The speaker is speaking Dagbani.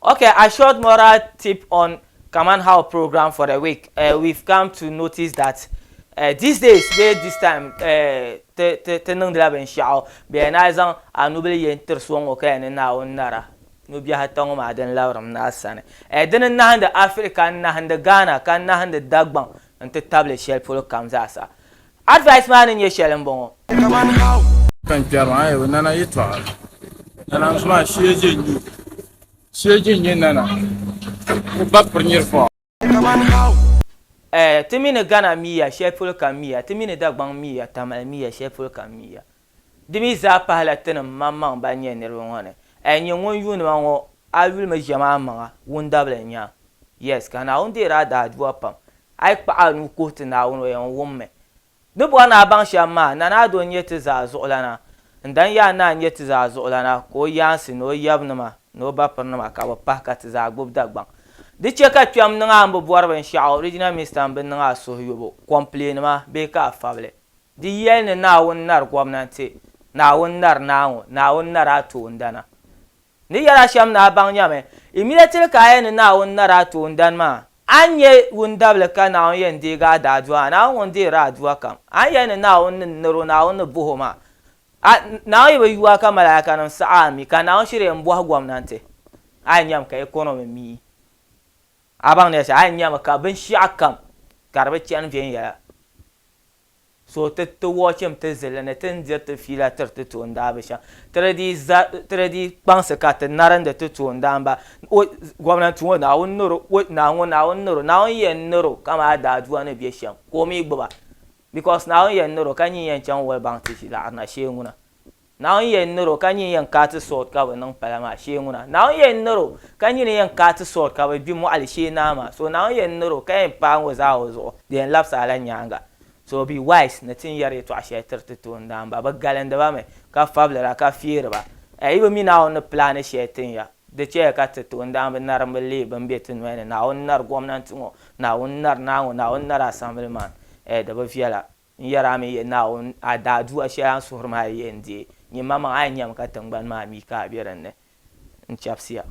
Okay, a short moral tip on Kaman How program for the week. We've come to notice that these days bee this time ti ti ti niŋdila binshɛɣu bɛ yɛn naai zaŋ a nubili yɛn tiri so ŋɔ ka yɛn ni Naawuni nara nubiɛhi ata ŋɔ maa din labirimi ni a sani. Dini n-nahindi Africa, n-nahindi Ghana ka nahindi Dagbaŋ n-ti tabili shɛli polo kam zaasa. Advice maa ni nyɛ shɛli m-bɔŋɔ. Kan kpɛri maa ayi nana yɛtɔɣa nana n zuma shee je n nyɛ shee je n nyɛ nana o ba piri nyiri fɔɣu. Eh, ti mi ni Ghana miya, shɛli polo ka miya, ti mi ni Dagbaŋ miya, Tamale miya, shɛli polo ka miya. Di mi zaa pahila tinim maŋmaŋ ban nyɛ niriba ŋɔ ni. Eh, nyini ŋun yuuni ma ŋɔ, a yulimi ʒiɛm a maŋa, wundabili n-nyɛ a. Yes, ka Naawuni deeri a daadua pam. A yi kpaɣi a nuu kuhi ti Naawuni, o yɛn wummi. Ni bɔri ni a baŋ shɛm maa, Nana Ado n-nyɛ ti zaa zuɣulana. N dan yaa Naa n-nyɛ ti zaa zuɣulana, ka o yaansi ni o yabinima ni o bapirinima ka bɛ pahi ka ti zaa gbubi Dagbaŋ. Di chɛ ka kpɛm niŋ a m-bi bɔri binshɛɣu, Regional Minista m-bi niŋ a suhuyubu, kɔmpileenima bee ka a fabili. Di yɛli ni Naawuni nari gomnanti, Naawuni nari naa ŋɔ, Naawuni nari a toondana. Ni yɛra shɛm ni a baŋ nyami, immediately ka a yɛli ni Naawuni nari a toondani maa, a ni nyɛ wundabili ka Naawuni yɛn deegi a daadua maa, Naawuni ŋun deeri adua kam. A ni yɛli ni Naawuni ni nir o, Naawuni ni buhi o maa, a, Naawuni yi bi yu a ka malaikanim saɣi a mi, ka Naawuni shiri yɛn bɔhi gomnanti, a yɛn nyami ka economy mii. A baŋ ni yɛli shɛm, a yɛn nyami ka binshɛɣu kam ka di bi chani viɛnyɛla. So ti ti wɔchim ti zilli ni ti ni diri ti fiila tiri ti toondaanba shɛm. Ti di dii za, ti di dii kpaŋsi ka ti narindi ti toondaanba, O, gomnanti ŋɔ, Naawuni nir o, o, naa ŋɔ, Naawuni nir o, Naawuni yɛn nir o kaman a daadua ni be shɛm, ka o mi gbiba. Because Naawuni yɛn nir o ka nyin yɛn chaŋ World Bank ti ʒi laɣiri na shee ŋuna. Naawuni yɛn nir o ka nyini yɛn kaati salt ka bɛ niŋ pala maa shee ŋuna. Naawuni yɛn nir o ka nyini yɛn kaati salt ka bɛ gbi mɔɣili shee naa maa. So Naawuni yɛn nir o ka yɛn paai ŋɔ zaa o zuɣu di yɛn labisi a la nyaaŋa. So be wise ni ti ni yɛri yɛtɔɣa shɛli tiri ti toondaamba. Bɛ galindi ba mi ka fabilira ka feeri ba. Yi bi mi Naawuni ni pilaani shɛli tin ya. Di chɛya ka ti toondaamba narimba leei bɛn be ti noya ni. Naawuni nari gomnanti ŋɔ, Naawuni nari naa ŋɔ, Naawuni nari assembly man. Di bi viɛla. N yɛr a mi yɛ Naawuni, a daadua shɛli a ni suhiri maa yi yɛn deei, nyin maŋmaŋ a yɛn nyami ka tiŋgbani maa mi ka a be din ni. N chɛbisiya.